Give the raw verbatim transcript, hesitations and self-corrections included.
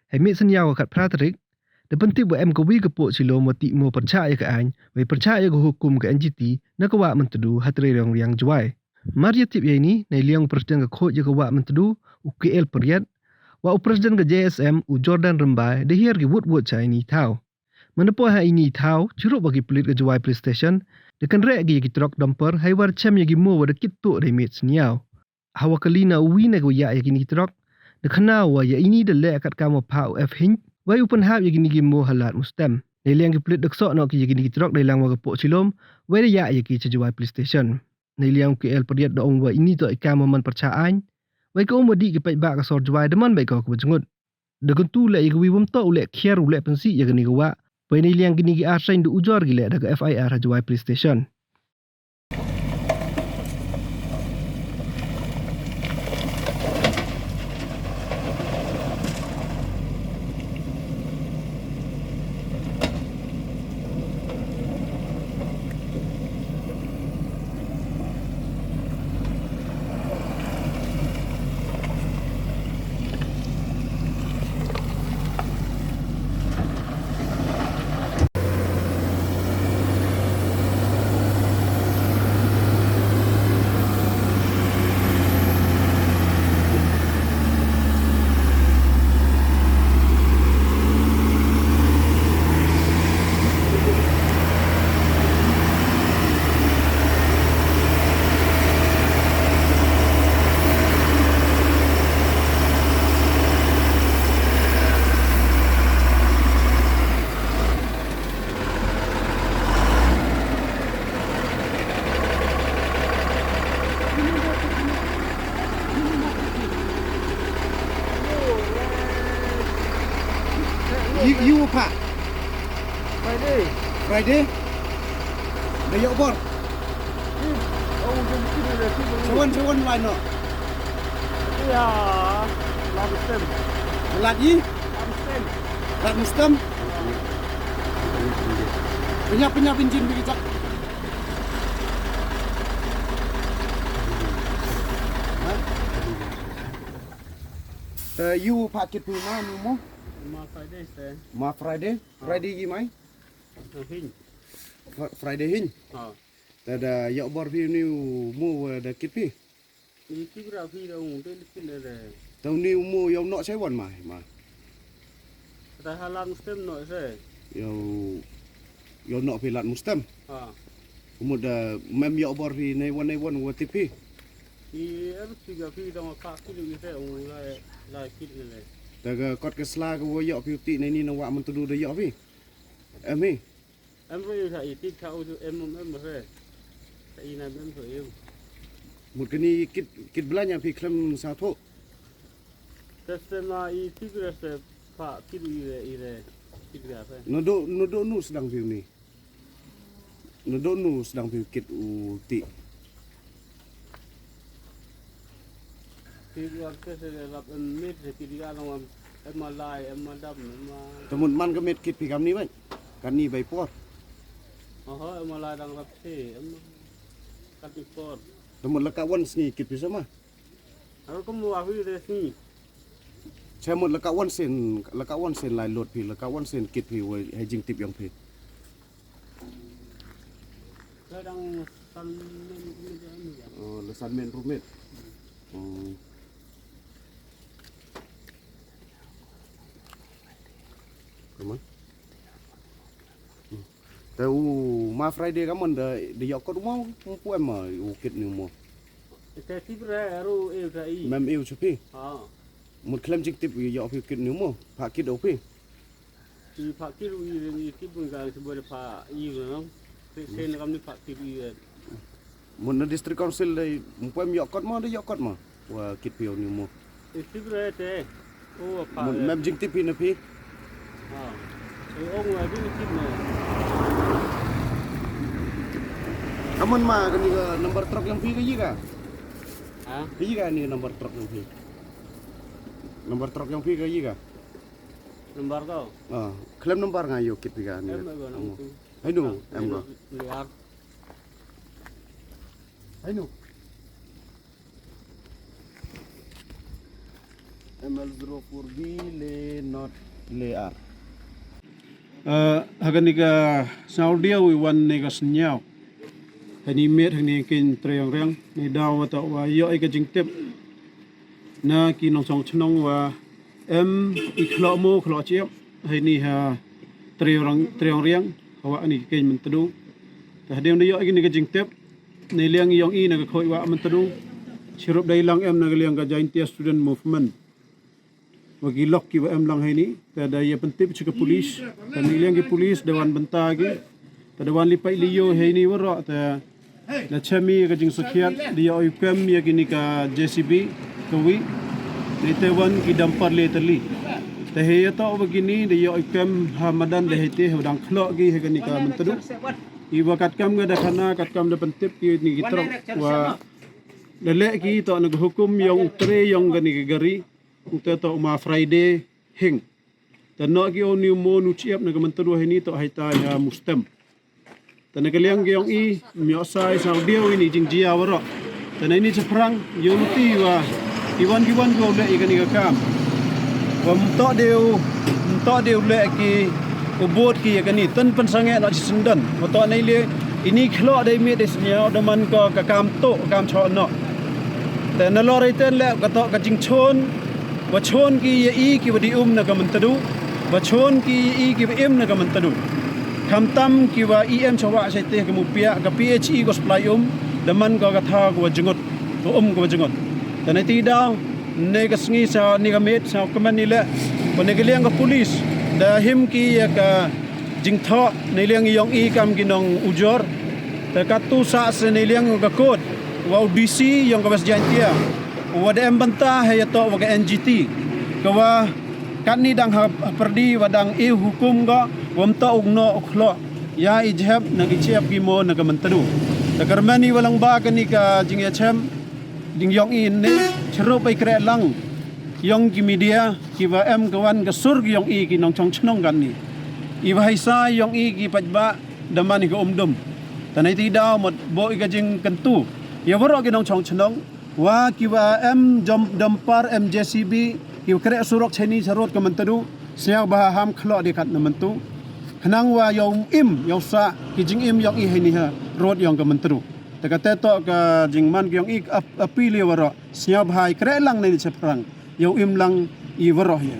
Hei miet sniaw ka khatphra tarik, da pyntip wa em ka wi ka poh chilom wa tih mo pyrchah ya ka aiñ, wei pyrchah ya ka hukum ka N G T, na ka Wah Myntdu, ha Treiong Riang, Jowai. Mar ya tip ya ini, neiliang u President ka khooid ya ka Wah Myntdu, u K L Pariat, wa u President ka J S M, u Jordan Rymbai, da hiar ki wot wot cha ini i thaw. Mynda poi ha ini i thaw, chirup wa ki pulit ka Jowai Police Station, da kynreh ki ya ki truck dumper, hei wa da chem ya ki mo wa da kit tuh da i miet sniaw. Hawa kylli na u wi na ka wa yah ya kini ki truck, da khana u wa ya ini da leh katkam wa phah u F Hind, wei u pynhap ya kini ki mo ha Lad Mustem. Neiliang ki pulit da ksoh noh ki ya kini ki truck deilang wa ka poh chilom, wei da yah ya ki cha Jowai Police Station. Neiliang u K L Pariat da ong wa ini toh i kam wa man pyrchah aiñ, wei ka um wa dih ki paidbah ka sor Jowai da man bait ko ka wa jngut. Da kyntu leh ya ka wi wym toh u leh khiar u leh pynsih ya kani ka wah, wei neiliang kini ki ar seiñ da ujor ki leh da ka F I R ha Jowai Police Station. You, you were packed. Friday. Friday? Da yoh bor? Hmm. Oh, dia mesti dia dah tiba ni. Sewan, sewan line no. Ya, Lad Mustem. Lad i? Lad Mustem. Lad Mustem? Pynïap, pynïap injin bagi chak. Ha? Te you pack kit phi ma, ni mo? Ma Friday te. Ma Friday? Ah. Friday i mai? Hin. Fr-, Friday hin? Ha. Te da yoh bor phi ni u mo wa da kit phi? Ni kit ra phi da u de likin de. Te ni u mo yow noh se wan ma, ma. Te ha Lad Mustem noh se. Yow, yow noh phi Lad Mustem? Ha. Mut da mem yoh bor phi nei wan, nei wan wa tip phi? I er phi ka phi da ma ka kit u i se u la, la kit ne le. Te ka kot ka sla ka wa yoh phi u tih nei ni na Wah Myntdu da yoh phi? Em hi? Em ru sa i tip sa u em em em re. Sa i na em em so em. Mut kini kit, kit blanya phi khlem sa tho. Te se ma i tip re se pa kit i re, i re. Kit ga se. No do, no do nu sdang phi u ni. No do nu sdang phi u kit u tih. Kit wa ke se lap em mit se kit ga nong em, em ma lai, em ma dam, em ma. Te mut man ka met kit phi kam ni bait. Kan ni bai por. Oho, em ma lai dang rap se, em ma kat ni por. Te mut la ka wan sngi kit phi sama. Ar kum wa phi de sngi. Che mut la ka wan sen, la ka wan sen lai lot phi, la ka wan sen kit phi wa hei jingtip yong phi. Ka dang san men rumit ya ni ya. Oh, la san men rumit. Oh. Kaman? Hmm. Te u ma Friday kaman da, da yoh kot u mo, pu em ma u kit ni u mo. Te tip re, aru eu ta i. Mem eu cha phi? Ha. Mut khlem jingtip yoh phi u kit ni u mo, pa kit o phi. I pha kit u i ring i kit bun ka ki bun pha i no. Te, te na kam ni pha kit u i. Mun na District Council dei, mpoi em yoh kot mo, dei yoh kot mo. Wa kit phi u ni mo. I kit re te. O pha. Mun mem jingtip phi na phi. Ha. E ong wa jingtip mo. Amun ma kani ka number truck yong phi ka yi ka? Ha? Ka yi ka ni number truck yong phi? Number truck yong phi ka yi ka? Number ko? Ah, khlem number nga yoh kit phi ka ni. Em ko nang tu. Hai nu, em ko. Liar. Hai nu. M L zero four B le not le R. Eh, ha kani ka sñiaw diaw i wan ne ka sñiaw. Hani met hani kin Treiong Riang, ni daw wa ta wa yoh i ka jingtip na ki nongchong chnong wa em i khloh mo khloh chiap hani ha Treiong, Treiong Riang, hawa ni kin Myntdu. Ta hadem da yoh i ni ka jingtip, ni liang yong i na ka khoi wa Myntdu. Chirup dai lang em na ka liang ka Jaintia Student Movement. Wa ki lok ki wa em lang heini, ta da ya pyntip cha ka police, ta ni liang ki police da wan bynta ki, ta da wan li pai li yo heini waroh, ta da chami ya ka jingsakhiat, da yoh i kem ya kini ka J C B, ka wi, da te wan ki dumper le tali. Ta he ya toh wa kini, da yoh i kem ha madan da he te, ha dang khloh ki ha kani ka Myntdu. I wa katkam ka da khana, katkam da pyntip ki ni ki trok, wa da leh ki toh na ka hukum yong u tre yong kani ka gari. Ute toh u ma Friday Hing. Ta noh ki o ni mo nu chiap na ka Myntdu heini toh hai ta ya Mustem. Ta na ka liang ki yong i, mi o sai sa u diaw ini jingjia waroh. Ta na ini chaphrang, yo luti wa, i wan ki wan ko le i kani ka kam. Wa mtoh deu, mtoh deu le ki, u bot ki ya kani, tan pynsange na chi syndan. Wa toh na i le, ini khloh dei mi dei sñiaw, da man ko ka kam toh, kam choh noh. Ta na lor i ten le, ka toh ka jingchon, wa chon ki ya i ki wa di um na ka Myntdu, wa chon ki ya i ki wa im na ka Myntdu. Khamtam ki wa i em chawa chai te ka Mupiah, ka P H E ko supply um, da man ko ka thaw ko wa jngut, ko um ko wa jngut. Ta na ti daw, ne ka sngi sa, ni ka met sa, ka man ni le, wa ne ka liang ka police, da him ki ya ka jingthoh, ne liang yong i kam ki nong ujor, ta katu sa se ne liang ka court, wa u D C yong ka West Jaintia, wa da em bynta he ya toh wa ka N G T. Ka wa katni dang ha, ha pyrdi wa dang i hukum ko, wa mtoh u noh u khloh. Ya i jhep na ki chiap ki mo na ka Myntdu. Ta ka rmen i wa lang ba kani ka jingyachem, ding yong i ne, chirup i kreh lang. Yong ki media, ki wa em ka wan ka sur ki yong i ki nongchong chnong kani. I wa hai sa yong i ki pajba, da man i ka umdum. Ta na i ti daw mot bo i ka jingkyntu. Ya waroh ki nongchong chnong, wa ki wa em jom dumper em J C B, ki wa kreh surok chani sa rot ka Myntdu, sñiaw ba ham khloh di kat na Myntdu. Khnang wa yow im, yow sa, ki jingim yong i heini ha, rot yong ka Myntdu. Ta ka te toh ka jingman ki yong i ap-, appeal ya waroh, sñiaw ba hai kreh lang na ini chaphrang, yow im lang i waroh ya.